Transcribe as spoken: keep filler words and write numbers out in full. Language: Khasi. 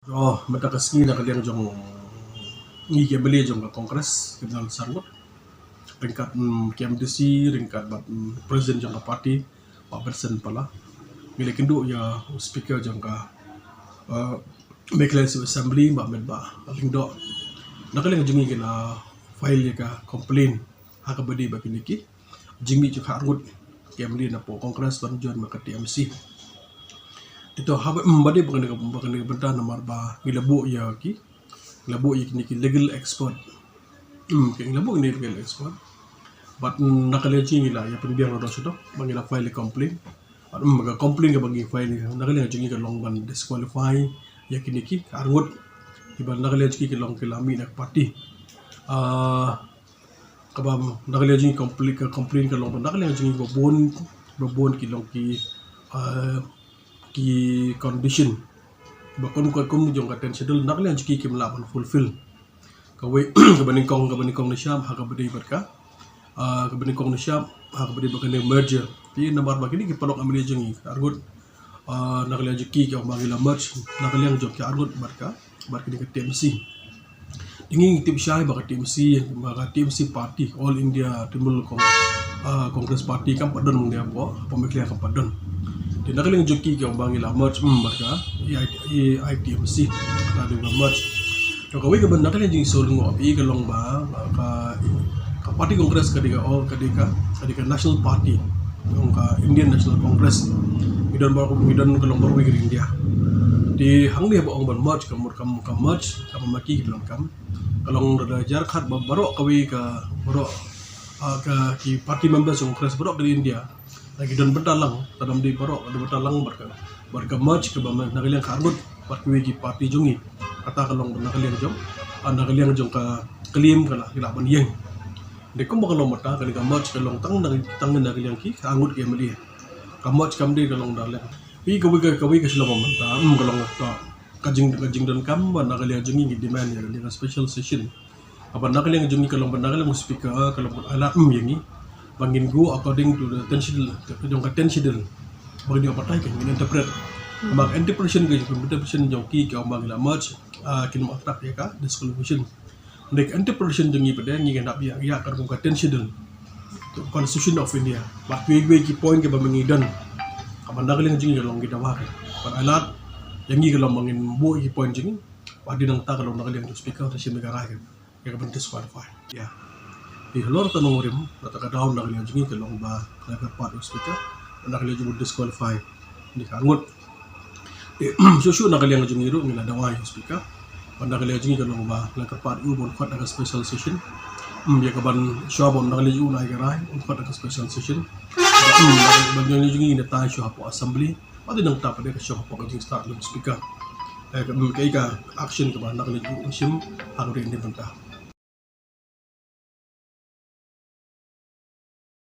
Oh, mynta ka sngi na ka liang jong ngi ki M L A jong ka Congress, ki dang san ngut. Ryngkat, mm, ki M D C, ryngkat bad, mm, president jong ka party, Bah Benson Pala. Ngi la kynduh ïa u speaker jong ka, uh, Meghalaya Assembly, Bah Metbah Lyngdoh. Na ka liang jong ngi ki la file ïa ka complaint ha kaba ïadei bad kine ki jingmih jong ka arngut ki M L A na poh Congress ban join bad ka T M C. Te to haba, mm, ba dei bad kane ka, bad kane ka bynta namar ba ngi la buh ïa ki, ngi la buh ïa kine ki legal expert. Hmm, ki, ngi la buh ïa kine ki legal expert. Bad, mm, na ka liang jong ngi la ïa pynbiang ruh shuh ba ngi la file complaint. Bad, mm, ka complaint kaba ngi file na ka liang jong ngi ka long ban disqualify ïa kine ki arngut kiba na ka liang jong ngi ki long ki la mih na ka party. Ah, kaba na ka liang jong ngi complaint, ka complaint ka long ba na ka liang jong ngi ba bun, ba bun ki long ki, ah, ki condition ba kum, kum, kum jong ka ten schedule na ka liang jong ngi kim lah ban fulfill. Kawei, kaba nyngkong, kaba nyngkong na shap ha kaba ïadei bad ka, ah, kaba nyngkong na shap ha kaba ïadei bad ka merger. Te namar ba kine ki paralok M L A jong ngi arngut, ah, na ka liang jong ngi ki ong ba ngi la merge na ka liang jong ki arngut bad ka, bad kine ka T M C. Te ngi tip shai ba ka T M C, ba ka T M C party, All India Trinamool Cong-, ah, Congress Party kam pat don mynta hapoh, hapoh Meghalaya kam pat don. Te na ka liang jong ngi ki ong ba ngi la merge, hmm, bad ka A I, A I T M C, ka dei ba merge. To kawei kaba na ka liang jong ngi shu lyngngoh ïa ka long ba, ba ka, ka party Congress ka dei ka, oh, ka dei ka, ka dei ka national party, ong ka Indian National Congress. Ngi don ba, ngi don ka long ba kawei ka India. Te hangne ba ong ban merge, ka mut ka, ka merge, ka ba ma ki ki donkam. Ka long da jar khat ba baroh kawei ka, baroh, ah, ka ki party members jong Congress baroh ka India. Lagi don bynta lang, ta dang dei baroh, don bynta lang bad ka, bad ka merge kaba na ka liang ka arngut bad kawei ki party jong ngi. Kata ka long na ka liang jong, ah, na ka liang jong ka claim ka la, ka la ban ïeng. Dei kumba ka long mynta, kane ka merge ka long tang na, tang na ka liang ki arngut ki M L A. Ka merge kam dei ka long na ka liang. Pi kawei ka, kawei ka shlem mynta, hmm, ka long ka, ka jing, ka jingdonkam ba na ka liang jong ngi ngi demand ïa ka special session. Haba na ka liang jong ngi ka long ba na ka liang speaker ka long ba ai lad, hmm, ïa ngi ba ngin go according to the ten schedule, jong ka ten schedule. Ba ngin ïa batai ka ngin interpret. Ba ka interpretation ka jong, interpretation jong ki ka ong ba ngi la merge, ah, kin ym attract ïa ka disqualification. Dei ka interpretation jong ngi pat de ngi ngan hap ïa, ïa ka rukom ka ten schedule Constitution of India. Bad kiwei kiwei ki point kiba ma ngi don. Haba na ka liang jong ngi ka long ki dawa ka. Bad ai lad ïa ngi ka long ba ngin buh ki point jong ngi. Bad dei nangta ka long na ka liang jong speaker te shim ïa ka rai ka, ïa ka ban disqualify. Ïa. Te halor kata nongrim, kata ka daw na ka liang jong ngi ka long ba ka la kyrpad ïa u speaker, na ka liang jong u disqualify. Ngi ka ngut. Te shuh shuh na ka liang jong ngi ruh ngi la dawa ïa u speaker. Bad na ka liang jong ngi ka long ba la kyrpad ïa u ban khot da ka special session. Hmm, ïa ka ban shuwa ban na ka liang jong u la ai ka rai, un khot da ka special session. Hmm, na ka liang jong ngi ngi nangta shuwa hapoh assembly. Bad dei nangta pat dei ka shuwa hapoh ka jingstad jong u speaker. Eh, ka, hmm, ka, ka action kaba na ka liang jong u un shim ha ka ri India mynta.